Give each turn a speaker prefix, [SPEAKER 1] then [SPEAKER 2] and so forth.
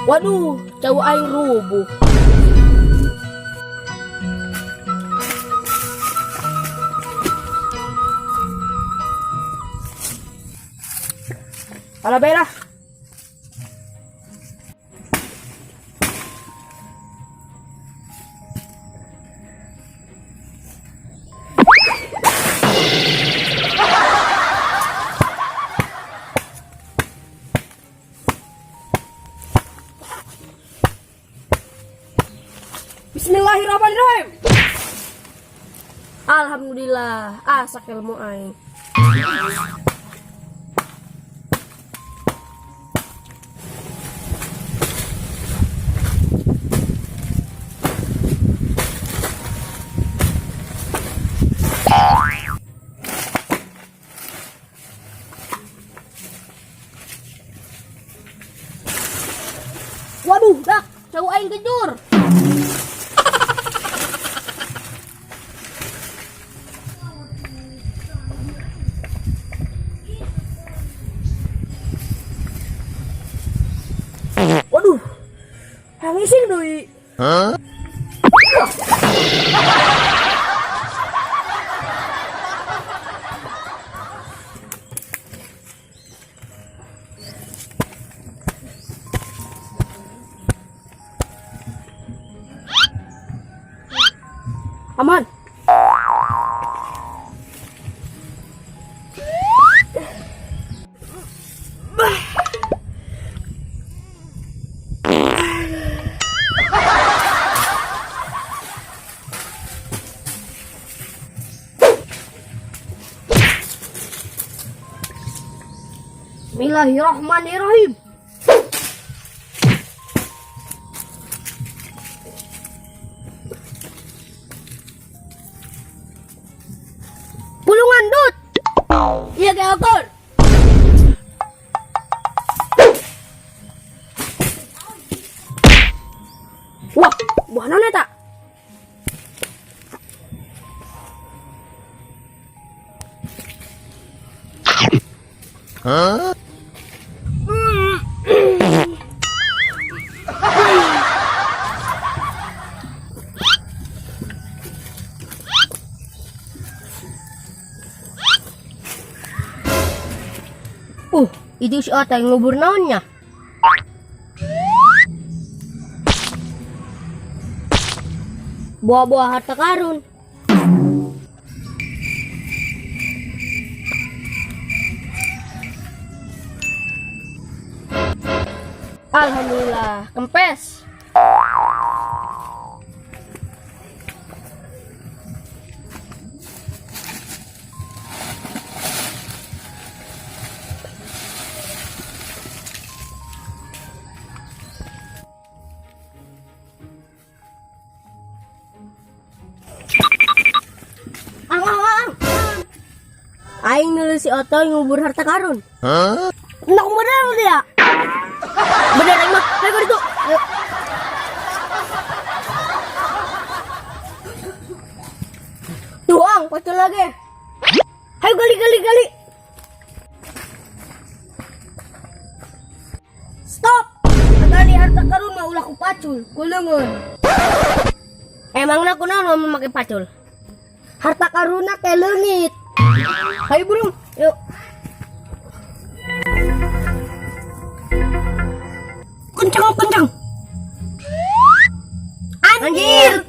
[SPEAKER 1] Waduh, cau aing rubuh. Alah bae lah. Bismillahirrahmanirrahim. Alhamdulillah, asak ilmu aing. Waduh, dak, cau aing kejur. Waduh, hayang ngising deui. Aman. Bismillahirrahmanirrahim. Pulungan dut. Iya kayak. Wah, buah naon eta?
[SPEAKER 2] Huh?
[SPEAKER 1] Itu si Ota yang ngubur naonnya. Buah-buah harta karun. Alhamdulillah, kempes. Ang, ang, ang. Aing nulu si Otoy ngubur harta karun.
[SPEAKER 2] Huh?
[SPEAKER 1] Nak bener dia. Bener aing mah. Ayo ka ditu. Ayo. Tuh ang, pacul lagi. Ayo gali gali gali. Stop. Gali harta karun mah ulah ku pacul, ku leungeun. Emangna kunaon mun make pacul? Harta karunna teh leungit. Hayu burung, yuk. Kencang, kencang. Anjir.